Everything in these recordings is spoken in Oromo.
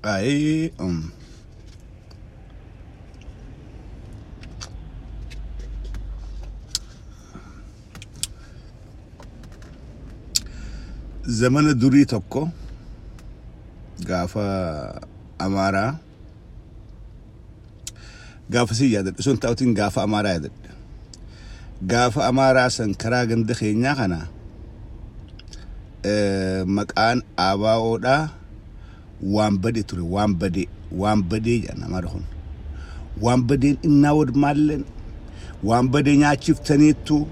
Ay, zamana durii tokko gaafa Amaaraa gaafa si yaadadhe osoo hin taa'utiin gaafa Amaaraa yaadadhe. Gaafa Amaaraa san karaa ganda keenyaa kana maqaan ABO'dhaa waan bade ture, waan bade, waan badee jedhan Amaara kun. Waan badeen innaa wadmaalleen waan badee nyaachiftaniittu,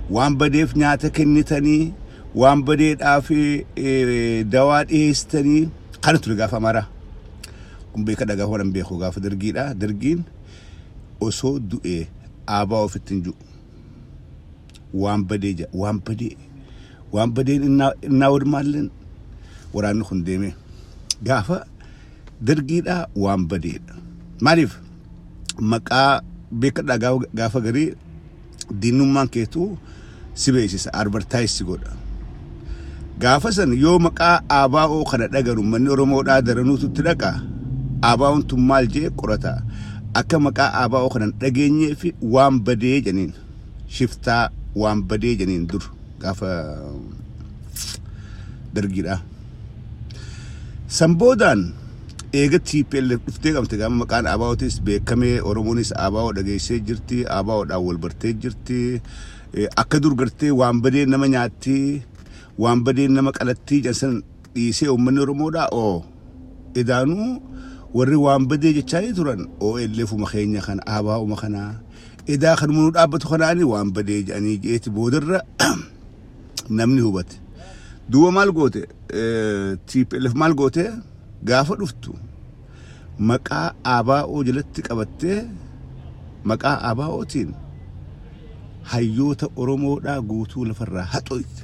waan badeef nyaata kennitanii, waan badeedhaaf dawaa dhiyeessitanii kana ture gaafa Amaaraa. Kun beekadha gaafa waan beeku gaafa dargiidha. Dargiin osoo du'ee ABO ofitti hin jiru. Waan badee jedha, waan badee, waan badeen innaa wadmaalleen waraanni kun deeme. Gaafa dargiidha waan badeedha. Maaliif maqaa beekadha gaafa garii diinummaan keetuu si beeksisa, advertise si godha. Gaafa san yoo maqaa ABO kana dhagaru manni Oromoodhaa daranuutu itti dhaqa. ABO'n tun maal jee qorata. Akka maqaa ABO kana hin dhageenyee fi waan badee jedhaniin, shiftaa waan badee jedhaniin dur gaafa dargiidha. San boodaan eega TPLF dhuftee qabte gaafa maqaan ABO'tis beekamee Oromoonis ABO dhageessee jirti, ABO'dhaan wal bartee jirti. Akka dur gartee waan badee nama nyaatti, waan badee nama qalatti jedhan san dhiisee uummanni Oromoodhaa oo idaanuu warri waan badee jechaa turan OLFuma keenya kana ABO'uma kana idaa kan nu dhaabbatu kanaani waan badee jedhanii jeeti boodarra namni hubate. Duuba maal goote TPLF maal goote gaafa dhuftu maqaa ABO jalatti qabattee maqaa ABO'tiin hayyoota Oromoodhaa guutuu lafarraa haxoyte.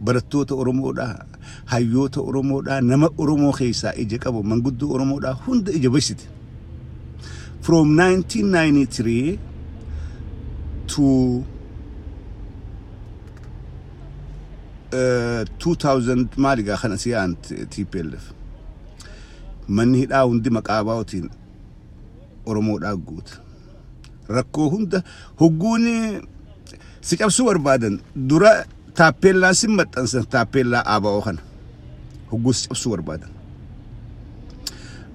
Barattoota Oromoodhaa, hayyoota Oromoodhaa, nama Oromoo keessaa ija qabu, manguddoo Oromoodhaa hunda ija baysite. From 1993 to 2000 maaligaa kana siyaan TPLF. Manni hidhaa hundi maqaa ABO'tiin Oromoodhaa guuta. Rakkoo hunda hogguun si cabsuu barbaadan dura taappeellaa si maxxansan, taappeellaa ABO kana hogguu si cabsuu barbaadan.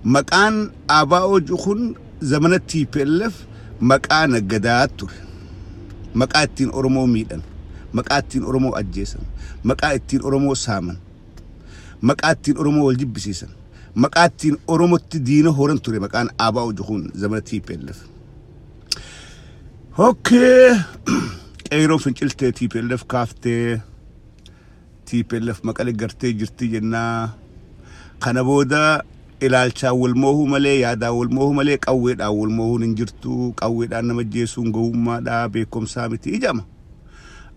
Maqaan ABO kun zamana TPLF maqaa naggadaa ture. Maqaa ittiin Oromoo miidhan, maqaa ittiin Oromoo ajjeesan, maqaa ittiin Oromoo saaman, maqaa ittiin Oromoo wal jibbisiisan, maqaa ittiin Oromootti diina horan ture maqaan ABO kun zamana TPLF. Okay. Qeerroon finciltee TPLF kaaftee TPLF maqalee gartee jirti jennaa. Kana booda ilaalchaan wal moohuu malee, yaadaan wal moohuu malee qawweedhaan wal moohuun hin jirtu. Qawweedhaan nama ajjeesuun gowwummaadha, beekumsaa miti ijama.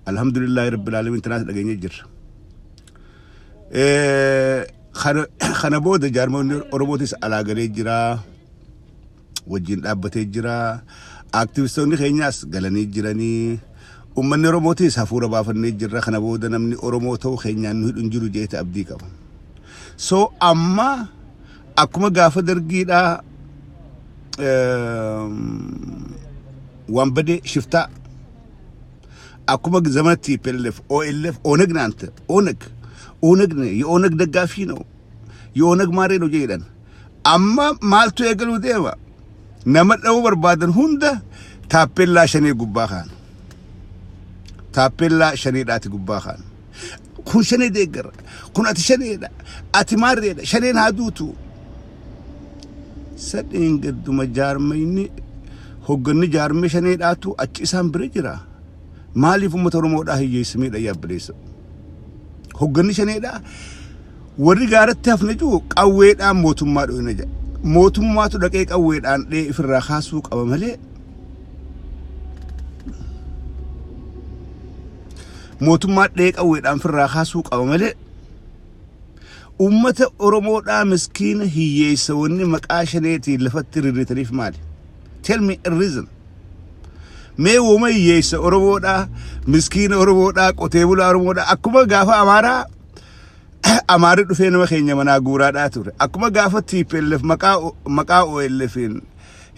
Alhamdulillahi rabbil aalamiin tanaas dhageenyee jirra. Kana booda jaarmoonni Oromootis alaa galee jira. Wajjin dhaabbatee jira. Aktivistoonni keenyaas galanii jiranii. Uummanni Oromootis hafuura baafannee jirra. Kana booda namni Oromoo ta'u keenyaan nu hidhu hin jiru jeete abdii qaba. So amma akkuma gaafa dargiidhaa waan badee shiftaa akkuma zamana TPLF OLF ኦነግ ናንተ ኦነግ ኦነግ ነህ፣ የኦነግ ደጋፊ ነው፣ የኦነግ ማሬ ነው jedhan. Amma maaltu eegaluu deema? Nama dha'uu barbaadan hunda taappellaa shanee gubbaa kaan. Taappellaa shaneedhaati gubbaa kaan. Kun shanee deeggara. Kun ati shaneedha. Ati maarreedha. Shaneen haa duutu. Sadheen gadduma jaarmayni hogganni jaarmee shaneedhaatu achi isaan bira jira. Maaliif uummata Oromoodhaa hiyyeessamiidha yaabbileessa? Hogganni shaneedhaa warri gaaratti hafne jiru qawweedhaan mootummaa dho'ina jedha. Mootummaatu dhaqee qawweedhaan dhee ifirraa kaasuu qaba malee mootummaa dhee qawweedhaan ifirraa kaasuu qaba malee uummata Oromoodhaa miskiina hiyyeessa wanni maqaa shaneetiin lafatti rirritaniif maali? Tell me a reason. Mee wooma hiyyeessa Oromoodhaa, miskiina Oromoodhaa, qotee bulaa Oromoodhaa akkuma gaafa Amaaraa Amaarri dhufee nama keenya manaa guuraadhaa ture. Akkuma gaafa TPLF maqaa OLFin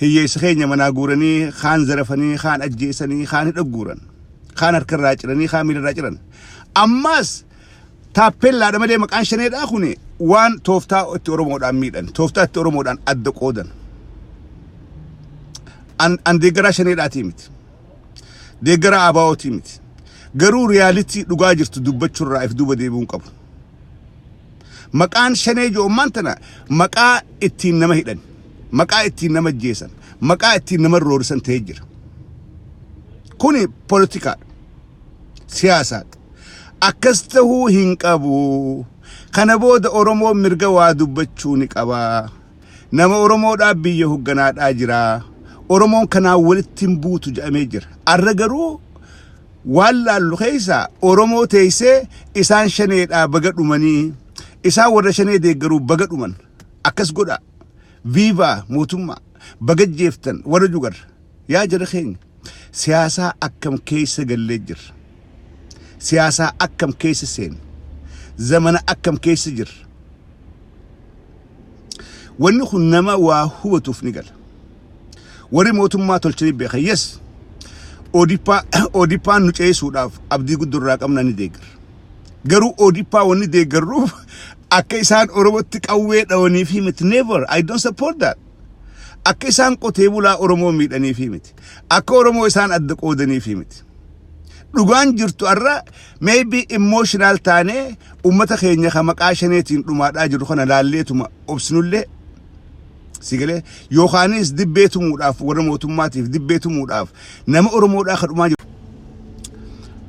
hiyyeessa keenya manaa guuranii, kaan zarafanii, kaan ajjeesanii, kaan hidha guuran, kaan harkarraa ciranii, kaan miilarraa ciran. Ammas taappeellaadha malee maqaan shaneedhaa kun waan tooftaa itti Oromoodhaan miidhan, tooftaa itti Oromoodhaan adda qoodan. An deeggaraa shaneedhaatii miti. Deeggaraa ABO'tii miti. Garuu reality dhugaa jirtu dubbachuurraa if duuba deebi'uun qabu. Maqaan shanee jo'ummaan tana maqaa ittiin nama hidhan, maqaa ittiin nama ajjeesan, maqaa ittiin nama roorisan ta'ee jira. Kuni poolitikaadha. Siyaasaadha. Akkas tahuu hin qabu. Kana booda Oromoon mirga waa dubbachuu ni qaba. Nama Oromoodhaaf biyya hogganaadhaa jira. Oromoon kanaan walitti hin buutu jedhamee jira. Arra garuu waan laallu keessa Oromoo teessee isaan shaneedhaa baga dhumanii, isaan warra shanee deeggaruu baga dhuman, akkas godha, viva mootummaa, baga jeeftan warra jugarra. Yaa jara keenya, siyaasaa akkam keessa gallee jirra? Siyaasaa akkam keessa seenne? Zamana akkam keessa jirra? Wanni kun nama waa hubatuuf ni gala. Warri mootummaa tolchanii beekan, yes, ODP'n nu ceesisuudhaaf abdii guddoo qabna, ni deeggarra. Garuu ODP wanni deeggarruuf akka isaan Oromootti qawwee dhawaniif miti. Never, I don't support that. Akka isaan qotee bulaa Oromoo miidhaniif miti. Akka Oromoo isaan adda qoodaniif miti. Dhugaan jirtu arra maybe emotional taanee ummata keenya ka maqaa shaneetiin dhumaadhaa jiru kana laalleetuma obsinullee, si galee, yookaanis dibbee tumuudhaaf, warra mootummaatiif dibbee tumuudhaaf nama Oromoodhaa ka dhumaa jiru.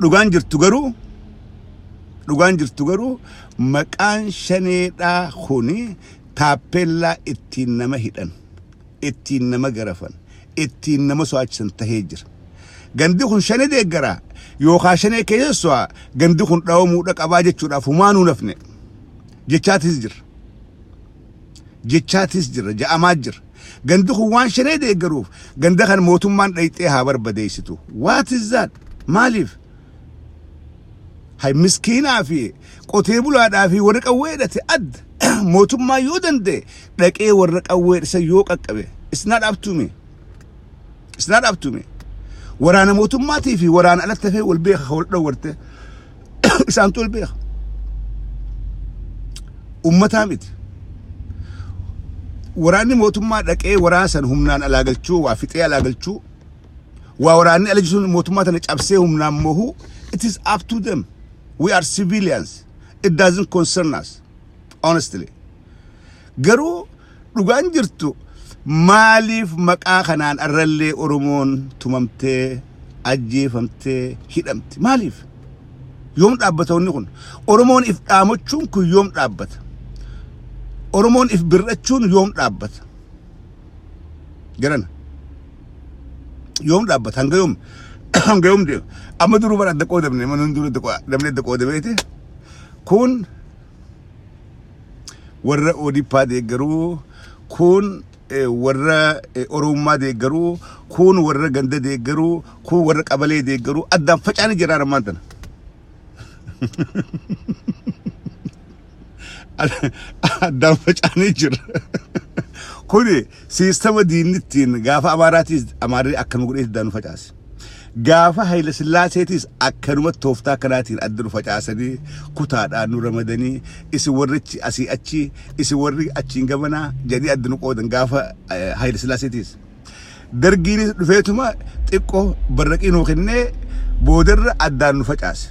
Dhugaan jirtu garuu maqaan shaneedhaa kuni taappellaa ittiin nama hidhan, ittiin nama garafan, ittiin nama so'aachisan tahee jira. Gandi kun shanee deeggaraa yookaan shanee keessa so'a, gandi kun dhawamuudha qabaa jechuudhaaf humaanuu nafne jechaatis jira. Jechaatis jira, ja'amaa jira. Gandi kun waan shanee deeggaruuf ganda kan mootummaan dhayxee haa barbadeessitu. What is that? Maaliif? Hay, miskiinaa fi qotee bulaadhaa fi warra qawwee hidhate adda. Mootummaa yoo danda'e dhaqee warra qawwee hidhatan yoo qaqqabe, it's not up to me. It's not up to me. Waraana mootummaatii fi waraana alatti hafee wal beeka, wal dhowwarte isaantu wal beeka. Ummataa miti. Waraanni mootummaa dhaqee waraana san humnaan alaa galchuu, waa fixee alaa galchuu, waa waraanni ala sun mootummaa tana cabsee humnaan mohuu, it is up to them. We are civilians. It doesn't concern us, honestly. Garuu dhugaan jirtu maaliif maqaa kanaan arrallee Oromoon tumamtee, ajjeefamtee, hidhamte? Maaliif? Yoom dhaabbata wanni kun? Oromoon if dhaamachuun kun yoom dhaabbata? Oromoon if birrachuun yoom dhaabbata? Garana. Yoom dhaabbata? Hanga yoom? Hanga yoom deema? Amma duruu bara adda qoodamne, mana dura damne adda qoodameeti. Kun warra ODP deeggaruu, kun warra Oromummaa deeggaruu, kun warra ganda deeggaruu, kun warra qabalee deeggaruu, addaan facaanii jira armaan tana. Addaan facaanii jira. Kuni siistama diinni ittiin gaafa Amaaraatiis Amaarri akkanuma godhee addaan nu facaase. Gaafa Hayila Sillaaseetis akkanuma tooftaa kanaatiin adda nu facaasanii, kutaadhaan nu ramadanii, isin warri asii achi, isin warri achiin gamanaa jedhanii adda nu qoodan gaafa Hayila Sillaaseetis. Dargiinis dhufeetuma xiqqoo barraqii nuu kennee boodarra addaan nu facaase.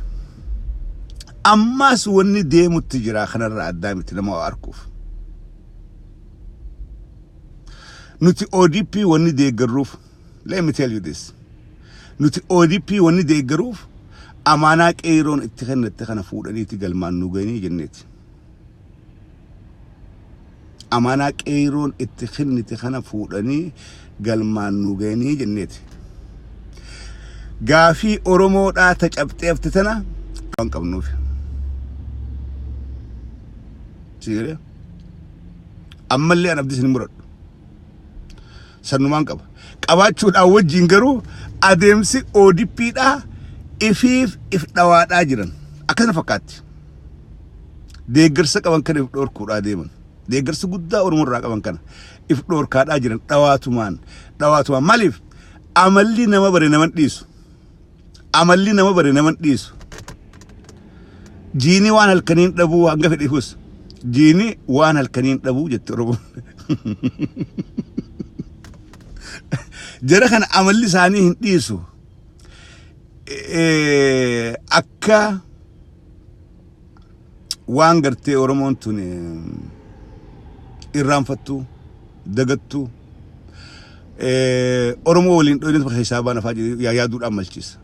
Ammaas wanni deemutti jira kanarra addaa miti nama arkuuf. Nuti ODP wanni deeggarruuf, let me tell you this. Nuti ODP wanni deeggaruuf amaanaa qeeroon itti kennatte kana fuudhaniiti galmaan nu gahanii jenneeti. Amaanaa qeeroon itti kennite kana fuudhanii galmaan nu gahanii jenneeti. Gaafii Oromoodhaa ta cabxee hafte tana waan qabnuuf. Si galee? Ammallee an abdii isin muradhu. Sannumaan qaba. Qabaachuudhaan wajjin garuu adeemsi ODPdhaa ifiif if dhawaadhaa jiran. Akkasuma fakkaatti. Deeggarsa qaban kana if dhoorkuudhaa deeman. Deeggarsa guddaa Oromoo irraa qaban kana if dhoorkaadhaa jiran dhawaatumaan dhawaatumaan. Maaliif amalli nama bare naman dhiisu. Amalli nama bare naman dhiisu. Jiini waan halkaniin dhabuu hanga fedhiifus. Jiini waan halkaniin dhabuu jette Oromoon. Jara kana amalli isaanii hin dhiisu. Akka waan gartee Oromoon tun irraanfattu dagattu Oromoo waliin dhoyinatu keessaa baan afaa yaaduudhaan malchiisa.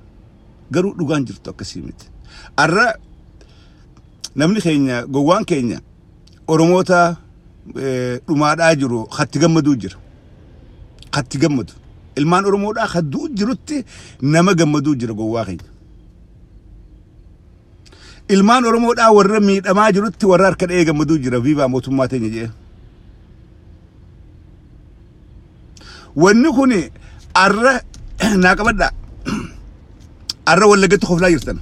Garuu dhugaan jirtu akkasii miti. Arra namni keenya gowwaan keenya Oromoota dhumaadhaa jiru hatti gammaduu jira. Hatti gammadu. Ilmaan Oromoodhaa hadduu jirutti nama gammaduu jira gowwaa keenya. Ilmaan Oromoodhaa warra miidhamaa jirutti warra harka dha'ee gammaduu jira viivaa mootummaa teenya jedhee. Wanni kun arra naa qabadhaa. Arra Wallaggatti koflaa jirtan.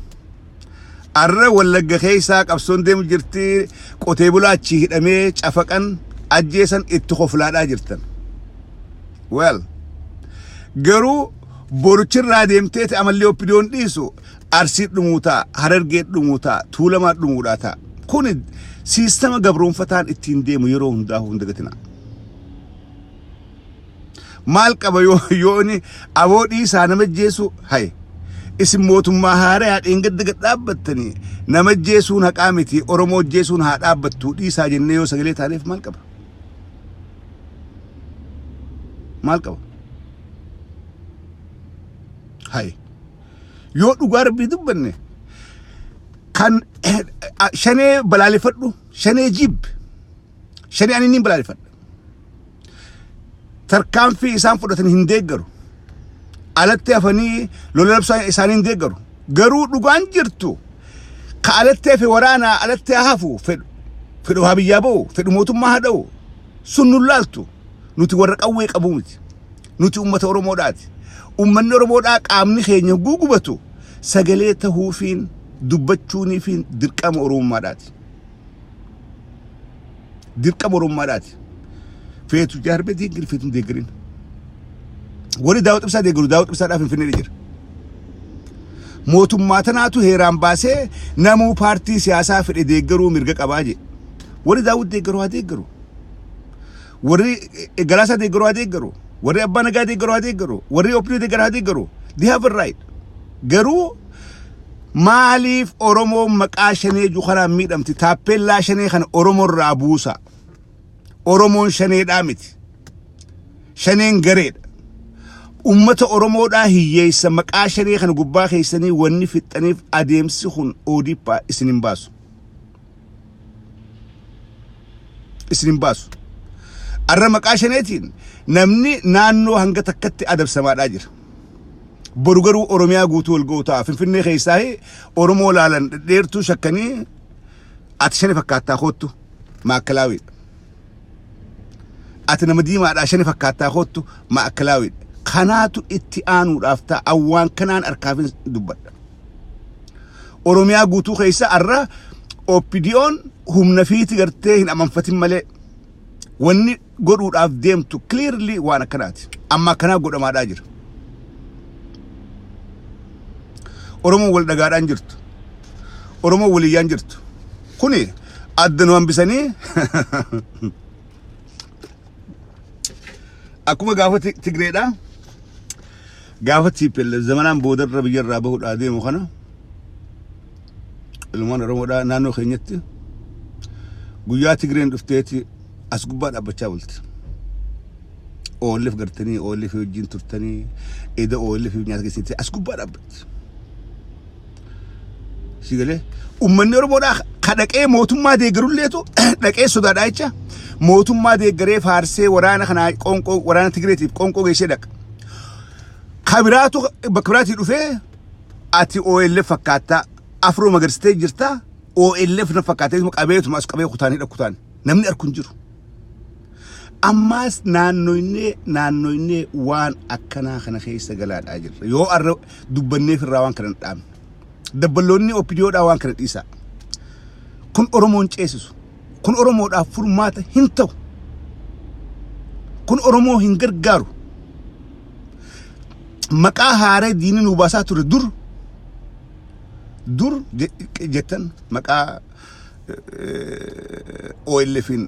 Arra Wallagga keessaa qabsoon deemu jirti, qotee bulaa achi hidhamee cafaqan ajjeesan itti koflaadhaa jirtan. Well, garuu boruchirraa deemteeti amallee OPDOn dhiisu Arsii dhumuu ta'a, Harargee dhumuu ta'a, Tuulamaa dhumuudhaa ta'a. Kuni siistama gabroonfataan ittiin deemu yeroo hundaa hin dagatina. Maal qaba yoo inni aboo dhiisaa nama jeesu haye. Isin mootummaa haaraa dheengadda gad dhaabbattanii nama jeesuun haqaa miti, Oromoo jeesuun haa dhaabbattu dhiisaa jennee yoo sagalee taaneef maal qaba? Maal qaba? Haye. Yoo dhugaa Rabbii dubbanne kan shanee balaaleffadhu, shanee jibbe, shanee ani niin balaaleffadha. Tarkaanfii isaan fudhatan hin deeggaru. Alatti hafanii lola labsaa isaanii hin deeggaru. Garuu dhugaan jirtu ka alatti hafe waraanaa alatti hafu fedhu. Fedhu haa biyyaa ba'u, fedhu mootummaa haa dha'u. Sun nun laaltu. Nuti warra qawwee qabuu miti. Nuti uummata Oromoodhaati. Uummanni Oromoodhaa qaamni keenya gugubatu sagalee tahuufiin dubbachuuniifiin dirqama Oromummaadhaati. Dirqama Oromummaadhaati. Feetu jaarbee deeggari, feetu hin deeggarin. Warri Daawud Ibsaa deeggaru Daawud Ibsaadhaaf Finfinnee jira. Mootummaa tanaatu heeraan baasee namuu paartii siyaasaa fedhe deeggaruu mirga qabaa jedhe. Warri Daawud deeggaru haa deeggaru. Warri Galaasaa deeggaru haa deeggaru. Warri Abbaa Nagaa deeggaru haa deeggaru. Warri OPDO deeggaru haa deeggaru. They have a right. Garuu maaliif Oromoon maqaa shanee jiru kanaan miidhamti? Taappeellaa shanee kana Oromoo irraa buusa. Oromoon shaneedhaa miti. Shaneen gareedha. Uummata Oromoodhaa hiyyeessa maqaa shanee kana gubbaa keessanii wanni fixxaniif adeemsi kun ODP isin hin baasu. Isin hin baasu. Arra maqaa shaneetiin namni naannoo hanga takkatti adabsamaadhaa jira. Boru garuu Oromiyaa guutuu wal ga'u ta'a. Finfinnee keessaa Oromoo laalan dheertuu shakkanii ati shane fakkaattaa koottu maakkalaawidha. Ati nama diimaadhaa shane fakkaattaa koottu maakkalaawidha. Kanaatu itti aanuudhaaf ta'a. Awwaan kanaan harkaafin dubbadha. Oromiyaa guutuu keessa arra OPDOn humna fiiti gartee hin amanfatin malee wanni godhuudhaaf deemtu clearly waan akkanaati. Amma akkanaa godhamaadhaa jira. Oromoon wal dhagaadhaan jirtu. Oromoon waliyyaan jirtu. Kuni adda nu hambisanii akkuma gaafa Tigreedha. Gaafa TPLF zamanaan boodarra biyyarraa bahuudhaa deemu kana ilmaan Oromoodhaa naannoo keenyatti guyyaa Tigreen dhufteeti as gubbaa dhaabbachaa bulti. OLF gartanii OLF wajjin turtanii eda OLF nyaata keessatti as gubbaa dhaabbatti. Si galee uummanni Oromoodhaa ka dhaqee mootummaa deeggarulleetu dhaqee sodaadhaa jecha mootummaa deeggaree faarsee waraana kanaa qoonqoo waraana Tigreetiif qoonqoo geessee dhaqa. Ka biraatu bakka biraatii dhufee ati OLF fakkaattaa afroo magarsitee jirtaa OLF na fakkaatee qabeetuma as qabee kutaanii dhakkutaan namni arku hin jiru. Ammaas naannoonnee waan akkanaa kana keessa galaadhaa jirra. Yoo arra dubbanneef irraa waan kana hin dhaabne. Dabballoonni OPDOdhaa waan kana dhiisaa. Kun Oromoon ceesisu. Kun Oromoodhaaf furmaata hin ta'u. Kun Oromoo hin gargaaru. Maqaa haaraa diinii nu baasaa ture dur dur jettan, maqaa OLFin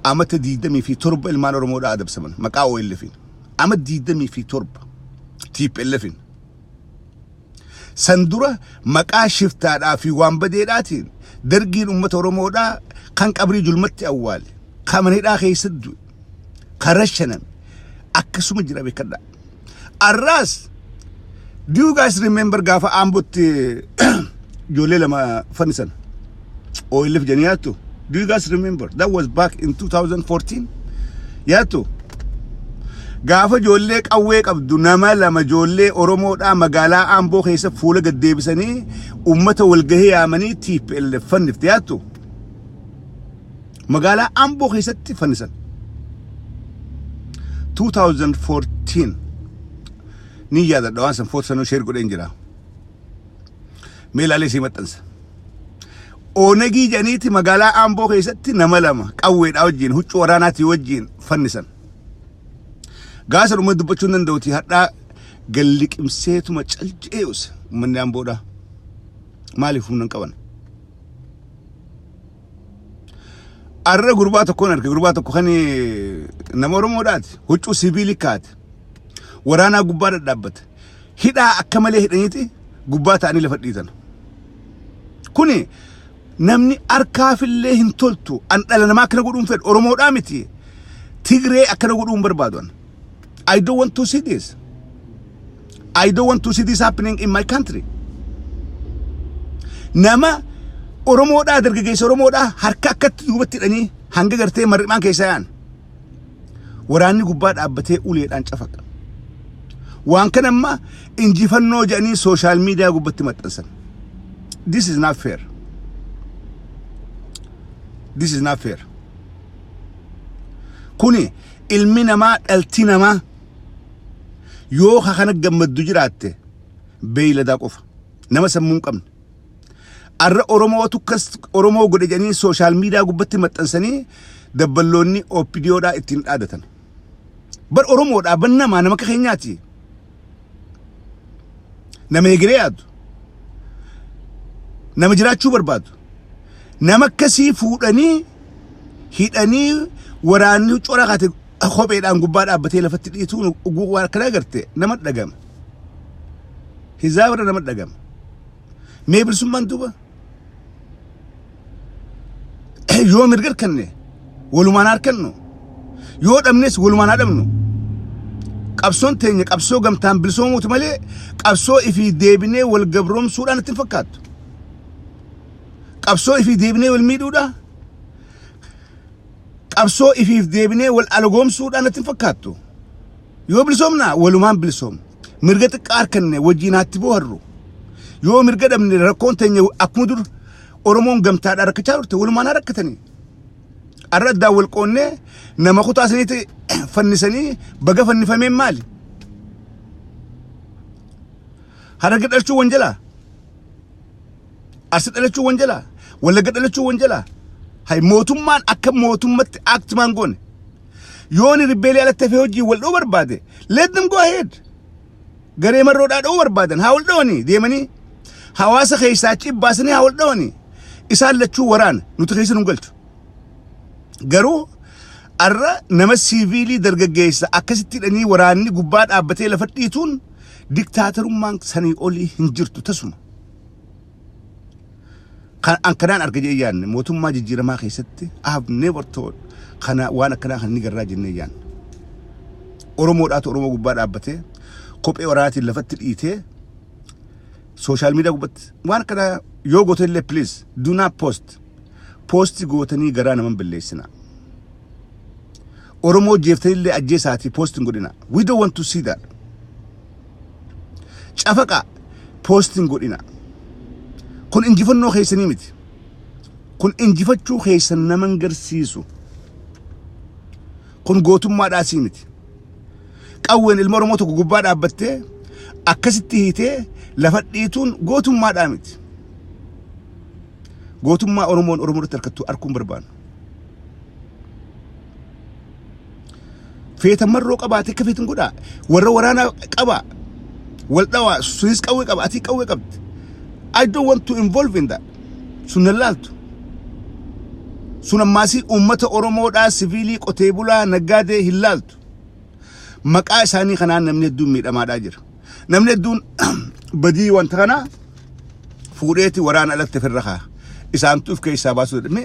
amata 27 ilmaan Oromoodhaa adabsaman, maqaa OLFin ama 27 TPLFin. San dura maqaa shiftaadhaa fi waan badeedhaatiin dargiin uummata Oromoodhaa kan qabrii julmatti awwaale, kan manhidhaa keessatti du'e, kan rashaname akkasuma jira, beekadhaa. Arraas, do you guys remember gaafa Aambootti ijoollee lama fannisan OLF jedhanii, yaattu? Do you guys remember? That was back in 2014, yaattu? Gaafa ijoollee qawwee qabdu nama lama ijoollee Oromoodhaa magaalaa Aamboo keessa fuula gaddeebisanii uummata walgahii yaamanii TPLF fannifte, yaattu? Magaalaa Aamboo keessatti fannisan. 2014 ni yaadadha. Waan san foto sanuu share godheen jira. Mee ilaalee sii maxxansa. Oonagii jedhaniiti magaalaa Aamboo keessatti nama lama qawweedhaa wajjin, huccuu waraanaatii wajjin fannisan. Gaasa dhuma dubbachuu hin danda'uti, hadhaa galliqimseetuma calje'eus uummanni Aamboodhaa. Maaliif? Humna hin qaban? Arra gurbaa tokkoon arge, gurbaa tokko kan nama Oromoodhaati. Huccuu siviilii kaate. Waraanaa gubbaa dhadhaabbate. Hidhaa akka malee hidhaniiti gubbaa ta'anii lafa dhiitan. Kuni namni harkaafillee hin toltu. An dhala namaa akkana godhuun fedhu, Oromoodhaa miti. Tigree akkana godhuun barbaadu an. I don't want to see this. I don't want to see this happening in my country. Nama Oromoodhaa, dargaggeessa Oromoodhaa harka akkatti duubatti hidhanii hanga gartee marrimaan keessa yaa'an. Waraanni gubbaa dhaabbatee uleedhaan cafaqa. Waan kana amma injifannoo jedhanii social media gubbatti maxxansan. This is not fair. This is not fair. Kuni ilmi namaa, dhalti namaa yoo kana gammaddu jiraatte beeyladaa qofa. Nama sammuu hin qabne. Arra Oromootu akkas Oromoo godhe jedhanii social media gubbatti maxxansanii dabballoonni OPDOdhaa ittiin dhaadatan. Bar Oromoodhaa ban namaa, nama akka keenyaati. Nama egeree yaadu. Nama jiraachuu barbaadu. Nama akkasii fuudhanii hidhanii waraanni cora kaate kopheedhaan gubbaa dhaabbatee lafatti dhiituun waan akkana agarte nama dhagama. Hizaabra nama dhagama. Mee bilisummaan duuba? Yoo mirga harkanne walumaan harkannu, yoo dhabnes walumaan haa dhabnu. Qabsoon teenya qabsoo gamtaan bilisoomuuti malee qabsoo ifii deebinee wal gabroomsuudhaan itti hin fakkaattu. Qabsoo ifii deebinee wal miidhuudha. Qabsoo ifiif deebinee wal alagoomsuudhaan itti hin fakkaattu. Yoo bilisoomna walumaan bilisoomna. Mirga xiqqaa harkanne wajjin haatti booharru. Yoo mirga dhabne, rakkoon teenya akkuma dur Oromoon gamtaadhaan rakkachaa turte walumaan haa rakkatanii. Arra addaan wal qoonnee nama kutaa saniitti fannisanii baga fannifameen maali? Hararge dhalachuu wanjalaa? Arsi dhalachuu wanjalaa? Wallagga dhalachuu wanjalaa? Hay, mootummaan akka mootummatti act maan goone. Yooni ribbeelee alatti hafee hojii wal dha'uu barbaade, let them go ahead. Garee marroodhaa dha'uu barbaadan haa wal dha'anii, deemanii hawaasa keessaa achi baasanii haa wal dha'anii. Isaan lachuu waraana nuti keessa nu galchu. Garuu arra nama siiviilii dargaggeessa akkasitti hidhanii waraanni gubbaa dhaabbatee lafa dhiituun diktaatarummaan sanii olii hin jirtu tasuma. Kan an kanaan arga jee yaadne mootummaa jijjiiramaa keessatti, I have never thought kana, waan akkanaa kan ni garraa jennee yaadne. Oromoodhaatu Oromoo gubbaa dhaabbatee kophee waraanaatiin lafatti dhiitee social media gubbatti waan akkanaa yoo goote illee, please do not post. Post gootanii garaa naman balleessina. Oromoo jeeftanii illee ajjeesaatii post hin godhina. We don't want to see that. Cafaqa, post hin godhina. Kun injifannoo keessanii miti. Kun injifachuu keessan naman garsiisu. Kun gootummaadhaasii miti. Qawween ilma Oromoo tokko gubbaa dhaabbattee akkasitti hiitee lafa dhiituun gootummaadhaa miti. Gootummaa Oromoon Oromoo irratti harkattu arguun barbaannu. Feetan marroo qabaate akka feetan godhaa. Warra waraanaa qabaa. Wal dhawaa, sunis qawwee qaba, ati qawwee qabdi. I don't want to involve in that. Sun nan laaltu. Sun ammaasii uummata Oromoodhaa, siviilii, qotee bulaa, naggaadee hin laaltu. Maqaa isaanii kanaan namni hedduun miidhamaadhaa jira. Namni hedduun badii wanta kanaa fuudheeti waraana alatti ofirra kaa'a. Isaantu of keessaa baasuu dadhabe.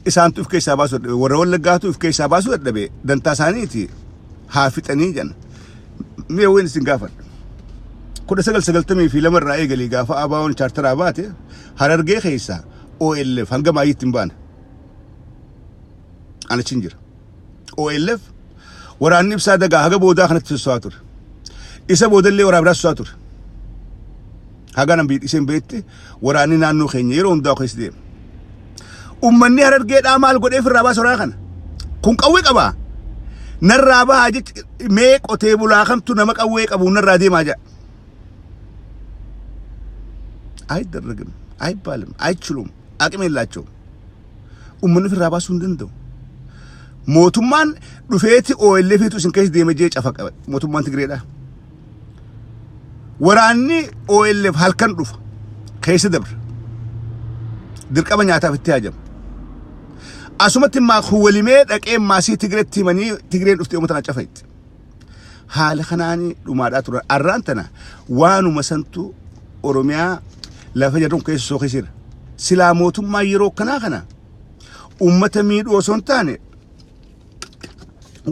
Isaantu of keessaa baasuu dadhabe. Warra Wallaggaatu of keessaa baasuu dadhabe. Dantaa isaaniiti haa fixanii jedhan. Mee wayin isin gaafadha. 1992 irraa eegalee gaafa ABO'n chaartaraa baate, Harargee keessaa OLF hanga maayyiitti hin baane. Ani achi hin jira. OLF waraanni ibsaa dagaa haga boodaa kanatti sosso'aa ture. Isa boodallee waraana biraa sosso'aa ture. Haga nan biyya isheen beekte waraanni naannoo keenya yeroo hundaa keessa deema. Uummanni Harargeedhaa maal godhee ofirraa baasa waraana kana? Kun qawwee qabaa. Narraa bahaa jecha mee qotee bulaa kamtu nama qawwee qabu narraa deemaa jedha. አይደረግም፣ አይባልም፣ አይችሉም፣ አቅም የላቸውም። Uummanni ofirraa baasuu hin danda'u. Mootummaan dhufeeti OLFitu isin keessa deema jee cafa qaba. Mootummaan Tigreedha. Waraanni OLF halkan dhufa. Keessa dabra. Dirqama nyaataaf itti haajama. Asumatti immaa walimee dhaqee maasii Tigreetti himanii Tigreen dhuftee uummata kana cafa itti. Haala kanaan dhumaadhaa turan. Arraan tana waanuma santu Oromiyaa lafa jedhamu keessa sookisiira. Silaa mootummaa yeroo kanaa kana uummata miidhuu osoo hin taane,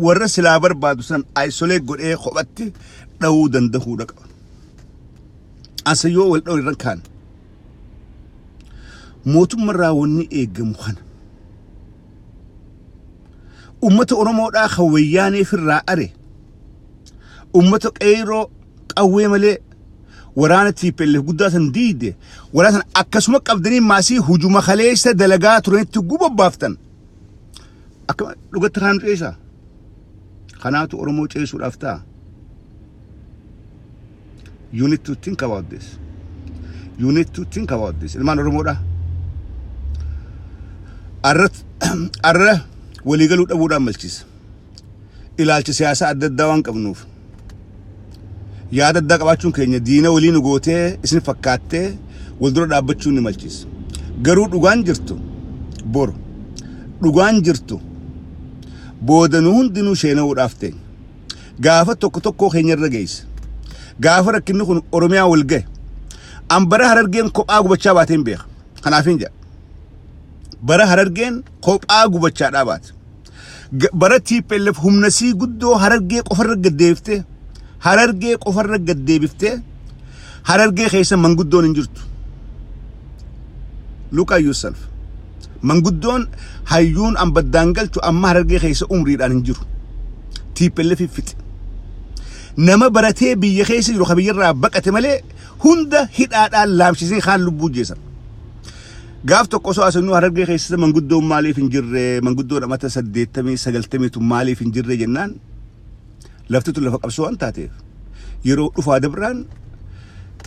warra silaa barbaadu san isolate godhee kophatti dha'uu danda'uudha qaba. Asa yoo wal dha'u irran kaan mootummarraa wanni eegamu kana. Uummata Oromoodhaa kan wayyaanee firraa are, uummata qeeroo qawwee malee waraana TPLF guddaa san diide, waraana san akkasuma qabdanii maasii hujuma kaleessa dalagaa turanitti gubabbaaftan. Akka dhugatti kanaan ceesaa. Kanaatu Oromoo ceesuudhaaf ta'a. You need to think about this. You need to think about this. Ilmaan Oromoodha. Arra waliigaluu dhabuudhaan malchiisa. Ilaalcha siyaasaa adda addaa waan qabnuuf. Yaada addaa qabaachuun keenya diina walii nu gootee isin fakkaattee wal dura dhaabbachuun ni malchiisa. Garuu dhugaan jirtu boru. Dhugaan jirtu booda nu hundinuu sheena'uudhaaf teenya. Gaafa tokko tokkoo keenya irra geessa. Gaafa rakkinni kun Oromiyaa wal gahe. An bara Harargeen kophaa gubachaa baateen beeka. Kanaaf hin jedha. Bara Harargeen kophaa gubachaadhaa baate. Bara TPLF humna sii guddoo Harargee qofarra gaddeebiftee, Harargee qofarra gaddeebiftee, Harargee keessa manguddoon hin jirtu. Look at yourself. Manguddoon hayyuun ambaddaan galchu amma Harargee keessa umriidhaan hin jiru. TPLF fixe. Nama baratee biyya keessa jiru ka biyyarraa baqate malee hunda hidhaadhaan laamshisee kaan lubbuu jeesan. Gaaf tokko osoo asannuu Harargee keessa manguddoon maaliif hin jirre, manguddoon amata 80 90tu maaliif hin jirre jennaan, lafti tun lafa qabsoo waan taateef yeroo dhufaa dabraan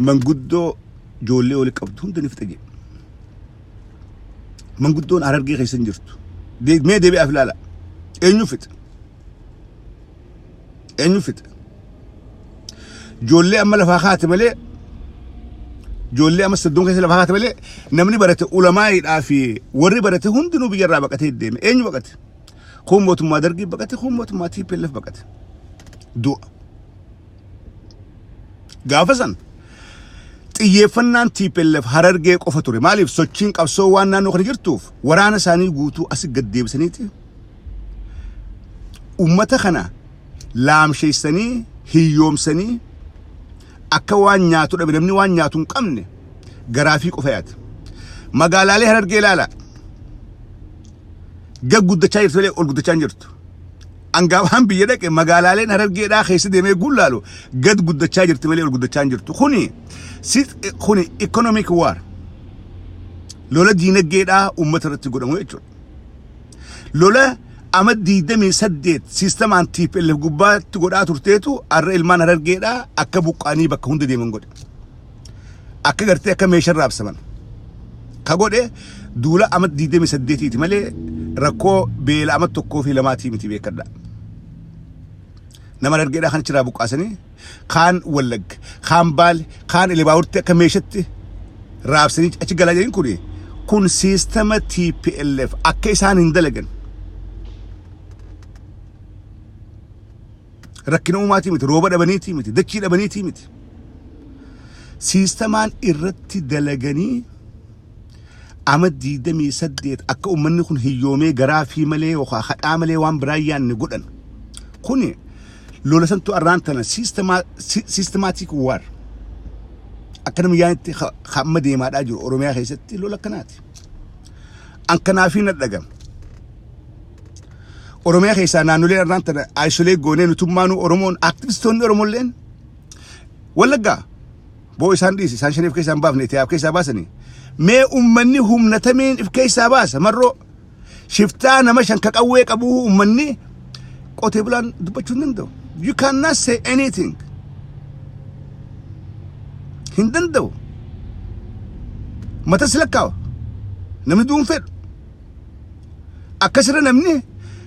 manguddoo ijoollee wali qabdu hunda ni fixa jedhe. Manguddoon Harargee keessa hin jirtu. Mee deebi'aaf ilaala. Eenyu fixe? Eenyu fixe? Ijoollee amma lafaa kaate malee, ijoollee amma saddoon keessa lafaa kaate malee, namni barate ulamaa'iidhaa fi warri barate hundinuu biyyarraa baqatee deeme. Eenyu baqate? Kun mootummaa Dargii baqate, kun mootummaa TPLF baqate. Du'a. Gaafa san xiyyeeffannaan TPLF Harargee qofa ture. Maaliif? Sochiin qabsoo waan naannoo kana jirtuuf waraana isaanii guutuu asi gad deebisaniiti. Uummata kana laamsheessanii hiyyoomsanii akka waan nyaatu dhabe, namni waan nyaatu hin qabne garaafii qofa yaata. Magaalaalee Harargee ilaala. Gad guddachaa jirtu malee ol guddachaa hin jirtu. Angaafaan biyya dhaqe magaalaaleen Harargeedhaa keessa deemee gullaalu gad guddachaa jirti malee ol guddachaa hin jirtu. Kuni economic war. Lola diinagdeedhaa uummata irratti godhamu jechuudha. Lola ama 28 siistamaan TPLF gubbaatti godhaa turteetu har'a ilmaan Harargeedhaa akka buqqaanii bakka hunda deeman godhe. Akka gartee akka meeshaa raabsaman. Ka godhe duula ama 28ti malee rakkoo beela ama tokkoo fi lamaatii miti, beekadha. Nama Harargeedhaa kan achirraa buqqaasanii kaan Wallagga, kaan Baale, kaan Elebaawurtti akka meeshatti raabsanii achi galaa jiran kun siistama TPLF akka isaan hin dalagan. Rakkina uumaatii miti, rooba dhabaniitii miti, dachii dhabaniitii miti. Siistamaan irratti dalaganii ama 28 akka uummanni kun hiyyoomee garaa fi malee yookaan hadhaa malee waan biraa yaanne godhan. Kuni lola santu arraan tana systematic war. Akka namni yaanitti hamma deemaadhaa jiru Oromiyaa keessatti lola akkanaati. An kanaafii na dhagama. Oromiyaa keessaa naannoleen arraan tana isolate goonee nutummaanuu Oromoon, aktivistoonni Oromoolleen Wallaggaa boo isaan dhiisi, isaan shaniif keessaa hin baafne, itti keessaa baasanii. Mee ummanni humna tamiin if keessaa baasa? Marroo shiftaa nama shan ka qawwee qabu ummanni qotee bulaan dubbachuu hin danda'u. You cannot say anything. Hin danda'u. Mata si lakkaawa. Namni du'uun fedhu. Akkasirra namni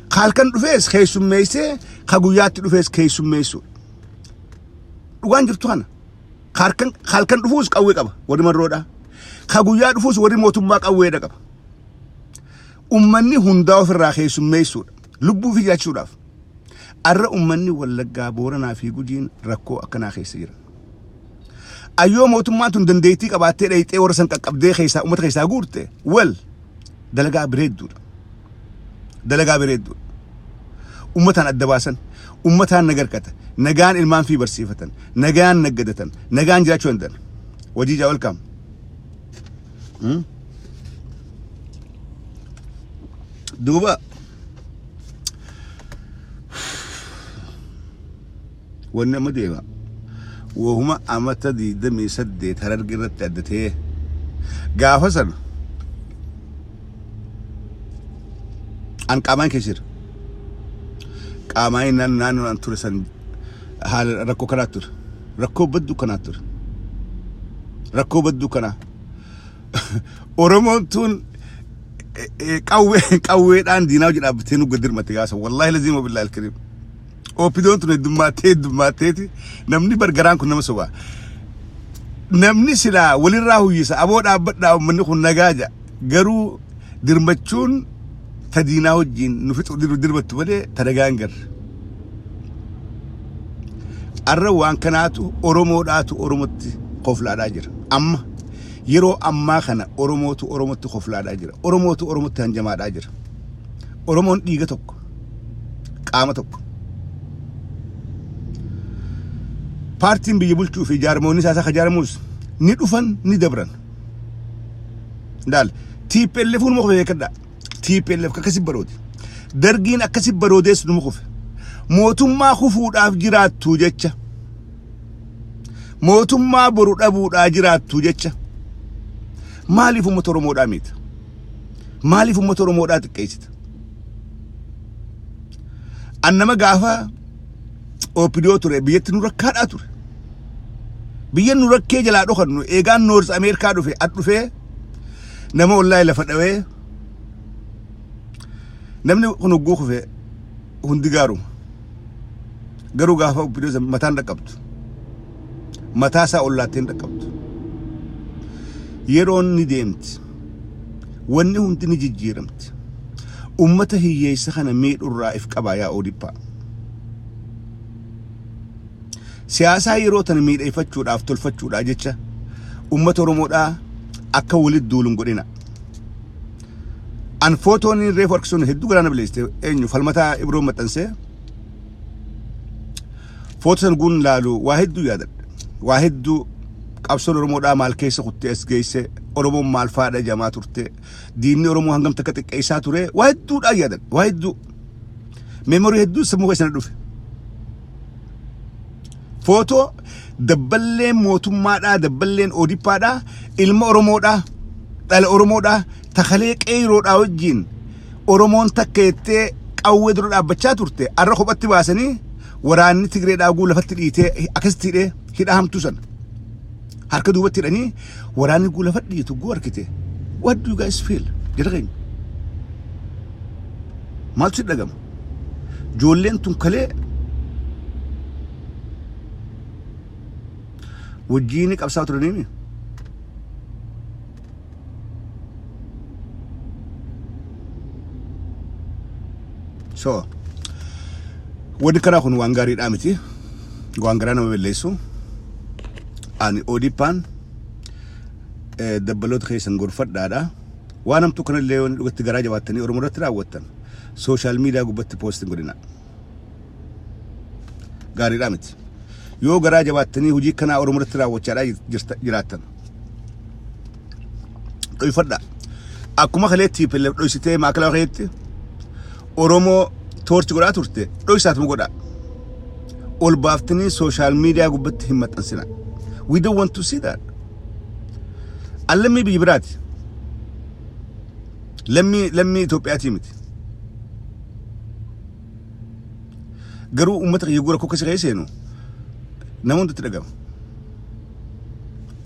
halkan dhufees keessummeessee, ka guyyaatti dhufees keessummeessuudha. Dhugaan jirtu kana. Halkan dhufuus qawwee qaba warri marroodhaa. Ka guyyaa dhufuus warri mootummaa qawweedha qaba. Ummanni hundaa ofirraa keessummeessuudha. Lubbuu fi jiraachuudhaaf. Arra ummanni Wallaggaa, Booranaa fi Gujiin rakkoo akkanaa keessa jira. Ayyoo mootummaan tun dandeettii qabaattee dhayixee warra san qaqqabdee keessaa uummata keessaa guurte, well, dalagaa bareedduudha. Dalagaa bareedduudha. Uummataan adda baasan, uummataan nagarkata, nagaan ilmaan fi barsiifatan, nagaan naggadatan, nagaan jiraachuu danda'an. Wajiijaa, welcome. Duuba wanni amma deema wahuma amata 28 Hararge irratti addatee gaafa sana an qaamaan keessa jira. Qaamaan naannoo an ture san haala rakkoo kanaa ture. Rakkoo badduu kanaa ture. Rakkoo badduu kanaa. Oromoon tun qawwee qawweedhaan diinaa hojii dhaabbatee nu gad dirmatte gaasa. Wallaahi laziima billaahi alkariim. OPDOn tun heddummattee heddummatteeti namni bargaraan kun nama sobaa. Namni silaa walirraa huyyisa, aboo dhaabbadhaa, uummanni kun nagaa ja'a. Garuu dirmachuun ta diinaa wajjin nu fixu dirmattu malee ta nagaa hin garre. Arra waan kanaatu Oromoodhaatu Oromotti koflaadhaa jira. Amma yeroo ammaa kana Oromootu Oromotti koflaadhaa jira. Oromootu Oromotti hanjamaadhaa jira. Oromoon dhiiga tokko, qaama tokko. Paartiin biyya bulchuu fi jaarmoonni isaa ijaaramus ni dhufan, ni dabran. Ndaal TPLF numa kufe, beekadhaa. TPLF akkasi baroode. Dargiin akkasi baroodees numa kufe. Mootummaa kufuudhaaf jiraattu jecha. Mootummaa boru dhabuudhaa jiraattu jecha. Maaliif uummata Oromoodhaa miita? Maaliif uummata Oromoodhaa xiqqeessita? An nama gaafa OPDO ture biyyatti nu rakkaadhaa ture. Biyya nu rakkee jalaa dhokannu eegaan North Ameerikaa dhufe, ad dhufee nama wallaahi lafa dhawee namni kun hogguu kufe hundi gaaruma. Garuu gaafa OPDO mataan dhaqqabtu. Mataa isaa ollaattee hin dhaqqabtu. Yeroon ni deemti. Wanni hundi ni jijjiiramti. Ummata hiyyeessa kana miidhurraa if qabaa yaa ODP. Siyaasaa yeroo tana miidheeffachuudhaaf tolfachuudhaa jecha ummata Oromoodhaa akka walitti duulu hin godhina. An footoon reefu harkisuun hedduu garaana bileessite, eenyu Falmataa Ibroo maxxansee, footoo san guun laalu waa hedduu yaadadha. Waa hedduu, qabsoon Oromoodhaa maal keessa kuttee as geesse, Oromoon maal faadha jamaa turte, diinni Oromoo hangam takka xiqqeessaa ture, waa hedduudhaan yaadadha. Waa hedduu. Memory hedduu sammuu keessa na dhufe. Footoo dabballeen mootummaadhaa, dabballeen ODPaadhaa, ilma Oromoodhaa, dhala Oromoodhaa, takalee qeeroodhaa wajjin Oromoon takka jettee qawwee dura dhaabbachaa turte arra kophatti baasanii waraanni Tigree dhaaguu lafatti dhiitee akkasitti hidhee, hidhaa hamtuu sana harka duubatti hidhanii waraanni guu lafa dhiitu guu argite. What do you guys feel? Jara keenya. Maaltu si dhagama? Ijoolleen tun kalee wajjiin qabsaa turaniimi. So, wanni karaa kun waan gaariidhaa miti. Waan garaa nama balleessu. Ani ODP'n dabbaloota keessan gorfadhaadha. Waan hamtuu kanallee yoo dhugatti garaa jabaattanii Oromoo irratti raawwattan social media gubbatti post hin godhina. Gaariidhaa miti. Yoo garaa jabaattanii hojii kanaa Oromoo irratti raawwachaadhaa jiraattan. Dhoyfadhaa. Akkuma kaleetti TPLF dhoysitee maakala keetti Oromoo torture godhaa turte dhoysaatuma godhaa. Ol baaftanii social media gubbatti hin maxxansina. We don't want to see that. Allammii biyya biraati. Lammii Itoophiyaatii miti. Garuu uummata kiyya gura kokka si keessa seenu nama hundatti dhagama.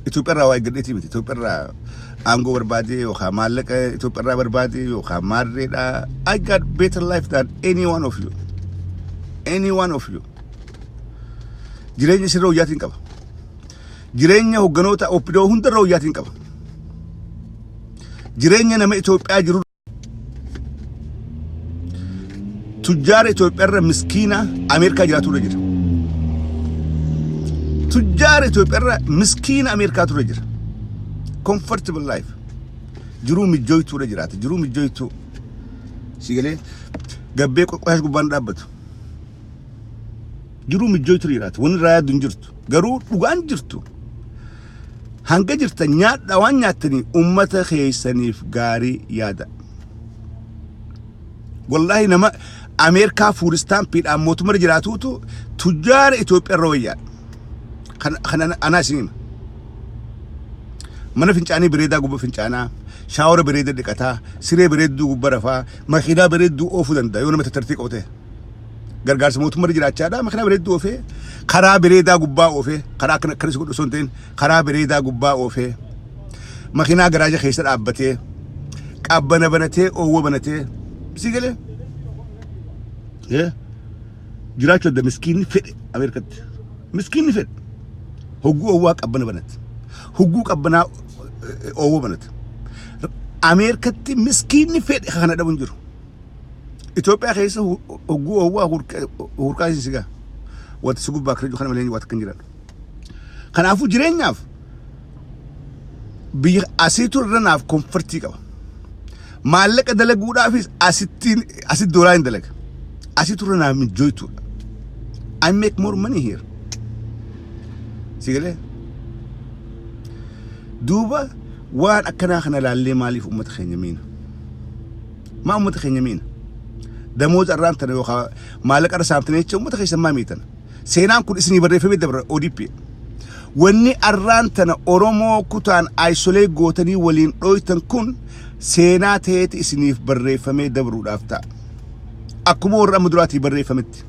Itoophiyaarraa waa eeggadheetii miti. Itoophiyaarraa aangoo barbaadee yookaan maallaqa Itoophiyaarraa barbaadee yookaan maarreedhaa. I got better life than any one of you. Any one of you. Jireenya isirra hoyyaatiin qaba. Jireenya hogganoota OPDO hundarra hoyyaatiin qaba. Jireenya nama Itoophiyaa jiru tujjaara Itoophiyaarra miskiina Ameerikaa jiraatu jira. Tujjaara Itoophiyaarra miskiina Ameerikaa ture jira. Comfortable life. Jiruu mijjooytuudha jiraata. Jiruu mijjooytuu. Si galee gabbee qoqqoyaas gubbaan dhaabbatu. Jiruu mijjooytuu jiraata. Wanni irraa yaaddu hin jirtu. Garuu dhugaan jirtu. Hanga jirtan nyaadha waan nyaattanii uummata keessaniif gaarii yaada. Wallaahi nama Ameerikaa food stampiidhaan mootummaa jiraatuutu tujjaara Itoophiyaa irra wayyaadha. Kan anaa isin hima. Mana fincaanii bareedaa gubba fincaanaa, shower bareedaa dhiqataa, siree bareedduu gubba rafaa, makiinaa bareedduu oofuu danda'a yoo nama tartii qabu ta'e. Gargaarsa mootummaa jiraachaadha makiinaa bareedduu oofee, karaa bareedaa gubbaa oofee, karaa akkana akkanas godhu osoo hin ta'in karaa bareedaa gubbaa oofee, makiinaa garaaja keessa dhaabbatee, qabbana banatee, oowwa banatee, si galee? Jiraachuu adda miskiinni fedhe Ameerikatti. Miskiinni fedhe. Hogguu oowwaa qabbana banate. Hogguu qabbanaa oowwa banate. Ameerikatti miskiinni fedhe kana dhabu hin jiru. Itoophiyaa keessa hogguu oowwaa hurkaa isin sigaa. Wanti si gubbaa kana kana malee waan kan jiran. Kanaafuu jireenyaaf biyya asiitu irra naaf comfort qaba. Maallaqa dalaguudhaafis asittiin asitti doolaa hin dalaga. Asitu irra naaf mijjooytuudha. I make more money here. Si galee? Duuba waan akkanaa kana laallee maaliif uummata keenya miina? Maa uummata keenya miina? Damooza irraan tana yookaan maallaqa irra saamtanii jecha uummata keessan maa miitan? Seenaan kun isinii barreeffamee dabra ODP. Wanni arraan tana Oromoo kutaan isolate gootanii waliin dhooytan kun seenaa ta'eeti isiniif barreeffamee dabruudhaaf ta'a. Akkuma warra amma duraatii barreeffametti.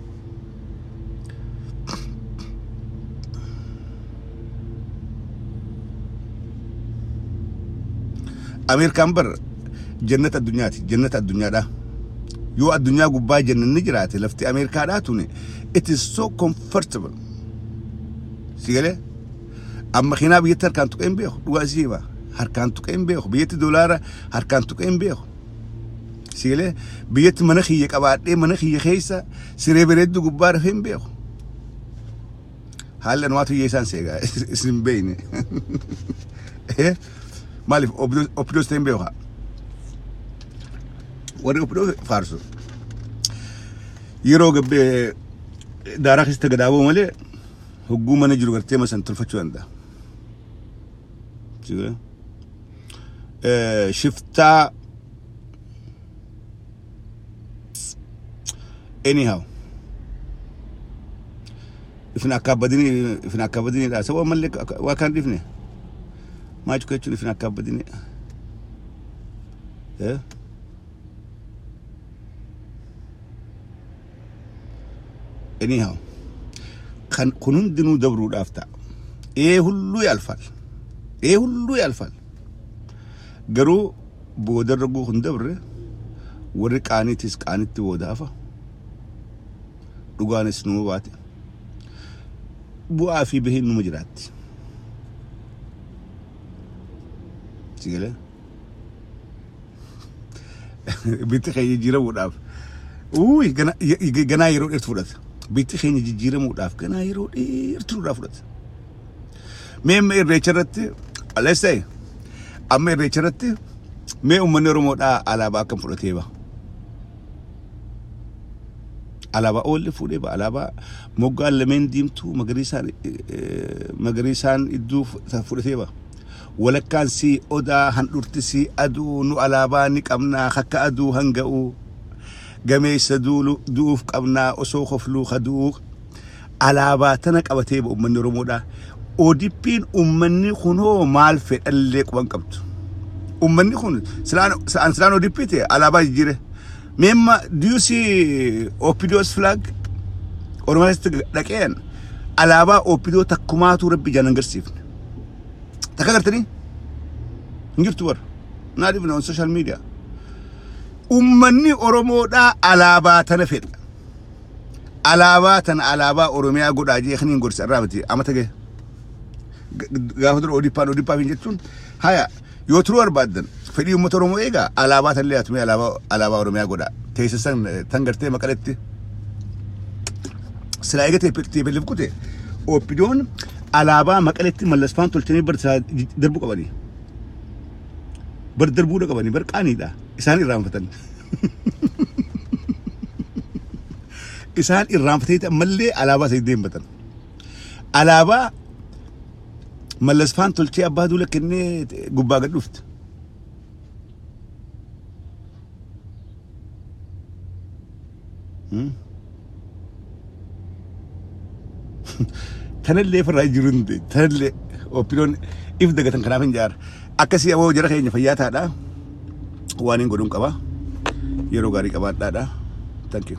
Ameerikaan bar jannata addunyaati. Jannata addunyaadha. Yoo addunyaa gubbaa jannanni jiraate lafti Ameerikaadhaa tuni it is so comfortable. Si galee? Amma makiinaa biyyatti harkaan tuqee hin beeku. Dhugaa isii hima. Harkaan tuqee hin beeku. Biyyatti doolaara harkaan tuqee hin beeku. Si galee? Biyyatti mana kiyya qabaadhee mana kiyya keessa siree bareedduu gubbaa rafee hin beeku. Haalli anumaatu hiyyeessaan seegaa isin hin beekne. Maaliif OPDOs ta'e hin beeku haa? Warri OPDO faarsu. Yeroo gabbee daaraa keessatti gadaaboo malee hogguu mana jiru gartee masan tolfachuu danda'a. Si galee? Shiftaa anyhow ifin akka abbadini ifin akka abbadiniidha sababa mallee waa kan dhifne maa cuka jechuun ifin akka abbadini. Anyhow kan kun hundinuu dabruudhaaf ta'a. Ee hulluu yaalfaal. Ee hulluu yaalfaal. Garuu Boodarra guutuun dabre warri qaaniitis qaanitti booda hafa. Dhugaanis numa baate. Bu'aa fi bahiin numa jiraatti. Si galee? Bitti keenya jijjiiramuudhaaf. Uuyi ganaa yeroo dheertu fudhata. Bitti keenya jijjiiramuudhaaf ganaa yeroo dheertu nurraa fudhata. Mee amma irreecha irratti, let's say, amma irreecha irratti mee uummanni Oromoodhaa alaabaa akkam fudhatee ba'a? Alaabaa oolli fuudhee ba'a. Alaabaa moggaan lameen diimtuu magariisaan iddoo fudhatee ba'a. Walakkaan sii odaa, handhurti sii aduu, nu alaabaa ni qabnaa akka aduu hanga'uu. Gameessa du'uuf qabnaa osoo kofluu kaduu. Alaabaa tana qabatee ba'a uummanni Oromoodhaa. ODP'n uummanni kunoo maal fedhallee quban qabdu. Uummanni kun silaan ODP ta'e alaabaa jijjiire. Meemma, do you see OPDO's flag? Oromiyaa keessatti dhaqeen alaabaa OPDO takkumaatu rabbi ijaan agarsiifne. Takka agartanii? Hin jirtu bara. Not even on social media. Uummanni Oromoodhaa alaabaa tana fedha. Alaabaa tana alaabaa Oromiyaa godhaa jee kan hin gorsa irraa miti amata gahe. Gaafa dura ODP'n ODP'f hin jechuun haya yoo turuu barbaaddan fedhii uummata Oromoo eegaa alaabaa tanillee hatumee alaabaa Oromiyaa godhaa. Teessisa san tan gartee Maqaletti. Silaa eega TPLF kute OPDO'n alaabaa Maqaletti mallasfaan tolchanii bar darbuu qabanii. Bar darbuudha qabanii bar qaaniidha. Isaan irraanfatan. Isaan irraanfatanii ammallee alaabaa isa deembatan. Alaabaa mallasfaan tolchee abbaa duula kennee gubbaa gad dhufte. Tanallee firraa jiru hin tanallee OPDO'n if dagatan kanaaf hin jaara. Akkasii aboo jara keenya fayyaa taadha. Waan hin godhuun qaba. Yeroo gaarii qabaadhaadha. Thank you.